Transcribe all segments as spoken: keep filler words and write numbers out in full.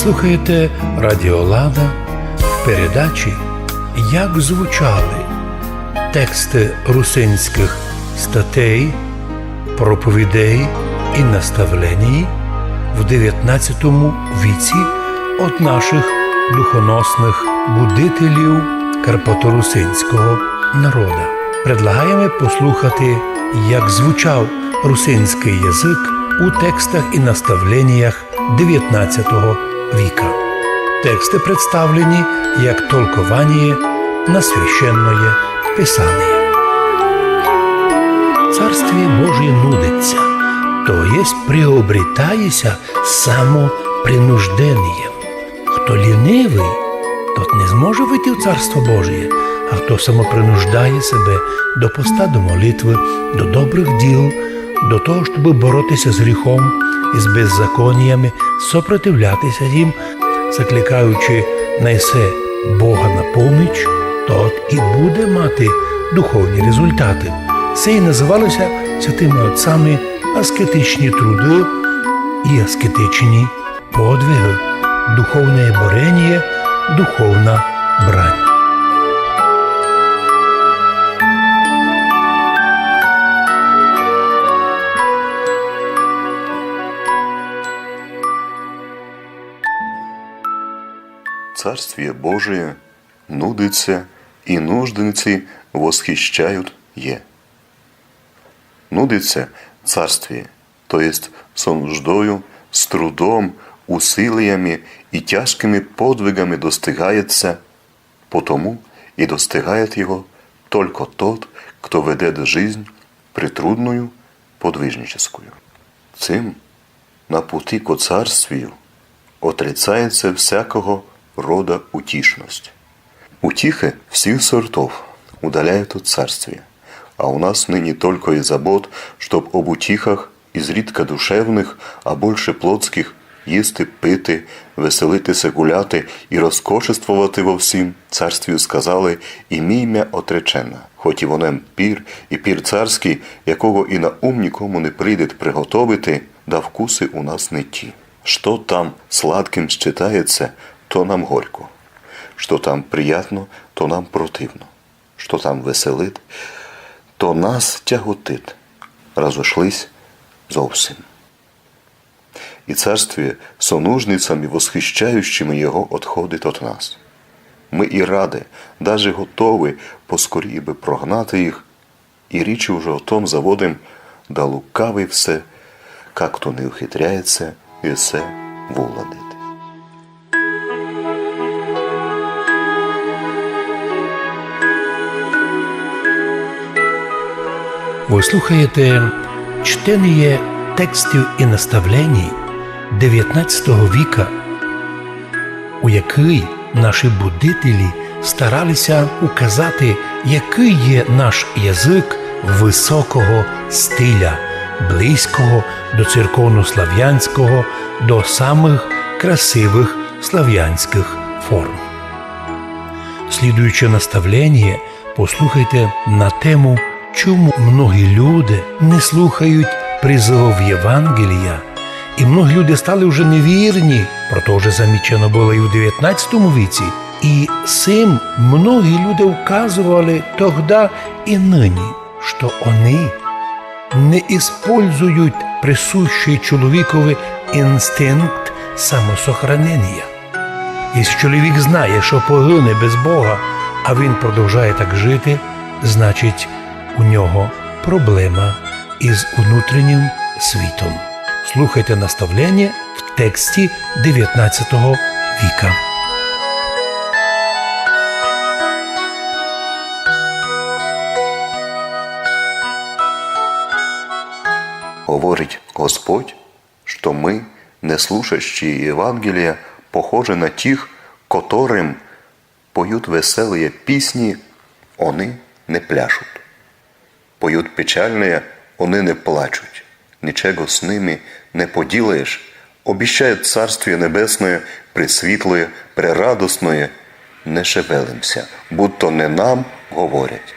Слухаєте Радіо Лада в передачі «Як звучали тексты русинськых статей, проповідей і наставленій в девятнадцятому віці од нашых духоносных будителів карпаторусинського народа». Предлагаєме послухати, як звучав русинськый язык у текстах і наставленіях девятнадцятого віка. Тексты представлені як толкованіє на священноє писаніє. Царствіє Божіє нудить ся, то єсть приобрітає ся самопринужденієм. Хто лінивый, тот не зможе войти в Царство Божіє, а хто самопринуждає себе до поста, до молитвы, до добрых діл, до того, щоб бороти ся з гріхом і з беззаконіями, сопротивляти ся їм, закликаючи на се Бога на поміч, тот і буде мати духовні результаты. Се і называло ся святыми отцами аскетичні труды і аскетичні подвигы, духовне бореніє, духовна брань. Царствие Божие нудится, и нужденцы восхищают е. Нудится царствие, то есть со нуждою, с трудом, усилиями и тяжкими подвигами достигается, потому и достигает его только тот, кто ведет жизнь притрудную, подвижническую. Цим на пути ко царствию отрицается всякого рода утішность. Утіхы всіх сортов удаляют от царствия, а у нас нині только и забот, чтоб об утіхах, изрідка душевных, а больше плотськых, їсти, пити, веселити ся, гуляти и розкошествовати во всім, царствию сказали: «Имімя отречена», хоть и воно пір, и пір царськый, якого и на ум никому не прийде приготовити, да вкусы у нас не ті. Што там сладкым считається, то нам горько. Што там приятно, то нам противно. Што там веселит, то нас тяготит. Разошлись зовсім. И царствие со нужницами, восхищающими його, отходит от нас. Мы и рады, даже готовы поскорее бы прогнати їх, и речи уже о том заводим, да лукавый все как-то не ухитряется и все вуладити. Вы слухаєте чтеніє текстів і наставленій девятнадцятого віка, у якый наші будителі старали ся указати, якый є наш язык высокого стиля, близького до церковнославянського, до самых красивых славянськых форм. Слідуюче наставленіє послухайте на тему, чому многі люди не слухають призывов Євангелія, і многі люди стали вже невірні, про то вже замічено было і в девятнадцятому віці, і сим многі люди вказовали тогда і нині, што они не использують присущый чоловікови інстинкт самосохранення. Якщо чоловік знає, што погине без Бога, а він продовжає так жити, значить, у нього проблема із внутрішнім світом. Слухайте наставлення в тексті девятнадцятого віка. Говорить Господь, што мы, не слушаючи Євангелія, похожи на тих, котрым поют веселые пісні, они не пляшут. Поют печальные, они не плачуть. Ничего с ними не поділаєш. Обіщають Царствіє Небесноє, пресвітлоє, прерадосноє, не шевелимся, будто не нам говорять.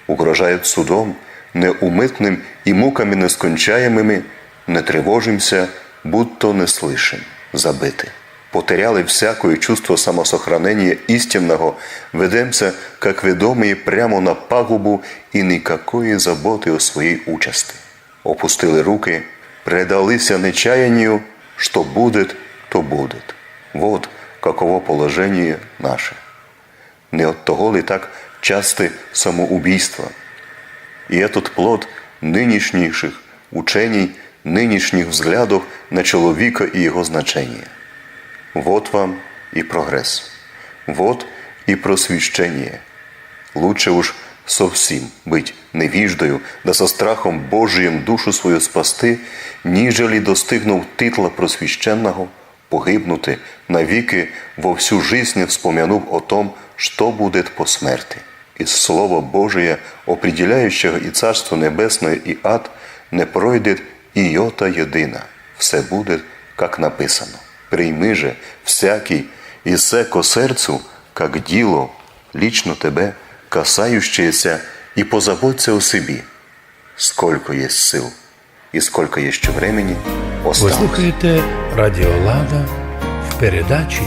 Угрожають судом неумытным и муками нескончаємыми, не тревожимся, будто не слышим, забыты. Потеряли всякое чувство самосохранения истинного, ведемся, как ведомые, прямо на пагубу и никакой заботы о своей участи. Опустили руки, предалися нечаянию, что будет, то будет. Вот каково положение наше. Не от того ли так часты самоубийства? И этот плод нынешнейших учений, нынешних взглядов на человека и его значение. Вот вам и прогресс. Вот и просвещение. Лучше уж совсем быть невіждою да со страхом Божиим душу свою спасти, нежели, достигнув титла просвященного, погибнути, навіки во всю жизнь не вспомянув о том, што буде по смерти. Из Слова Божия, определяющего и Царство Небесное, и ад, не пройде и йота єдина. Все буде, как написано. Прийми же всякий и се ко серцу, как діло лично тебе, касающееся, и позаботься о собі, сколько єсть сил и сколько єсть времени осталось. Вы слухаєте Радіо Лада в передачі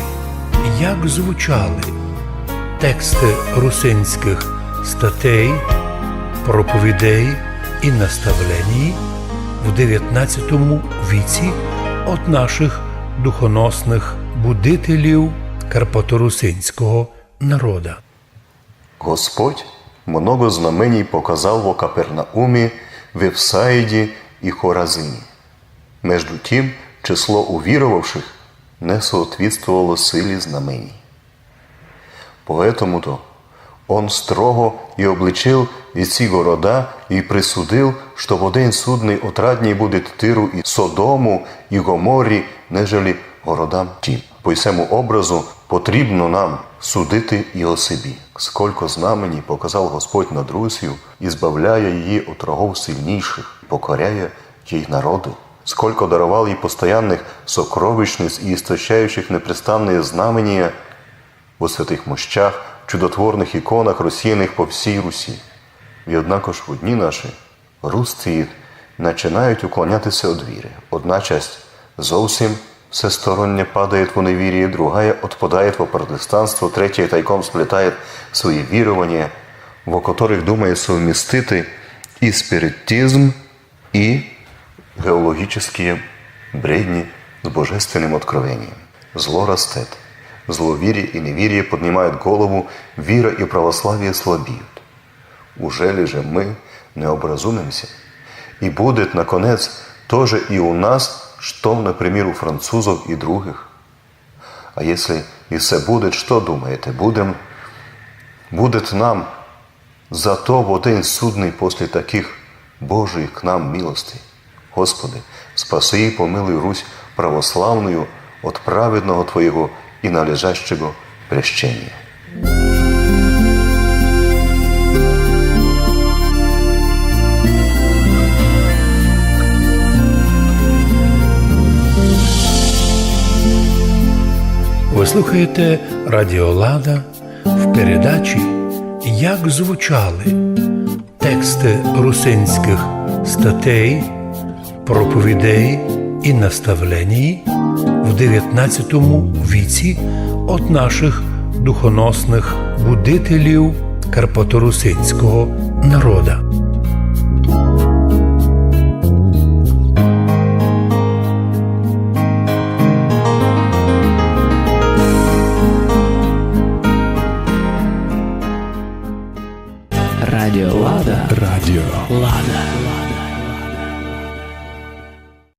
«Як звучали тексты русинськых статей, проповідей и наставленій в девятнадцятому віці од нашых духоносных будителів карпаторусинського народа». Господь много знамений показал во Капернаумі, Вифсаїді и Хоразині. Между тим, число увіровавших не соответствовало силі знамений. Поэтому-то Он строго и обличил и ці города, и присудил, што во день судный отрадней будет Тиру и Содому и Гоморі, нежели городам тим. По сьому образу потрібно нам судити и о собі. Сколько знамений показал Господь над Русью, избавляя її от рогов сильніших, покоряя її народы. Сколько даровал їй постоянных сокровищниц и истощающих непрестанные знамения во святых мощах, чудотворных іконах, розсіяных по всій Русі. И однако ж у дні наші Русі начинають уклонятися од віры. Одна часть зовсім всесторонне падає во невіріє, другая отпадає во протестанство, третя тайком сплетає свої вірованія, во которых думає совмістити и спиритизм, и геологические бредни с божественным откровением. Зло растет. Зловіріє и невіріє поднимают голову, віра и православіє слабіют. Ужели же мы не образумимся? И будет, наконец, тоже и у нас, што, например, у французов и другых? А если и се будет, што думаєте, будем, будет нам зато во день судный после таких Божиих к нам милостей? Господи, спаси и помилуй Русь православную от праведного Твоего и належащего прещения. Вы слухаєте Радіо Лада в передачі «Як звучали тексты русинськых статей, проповідей и наставленій в девятнадцятому віці од нашых духоносных будителів карпаторусинського народа». Радіо Лада. Радіо Лада.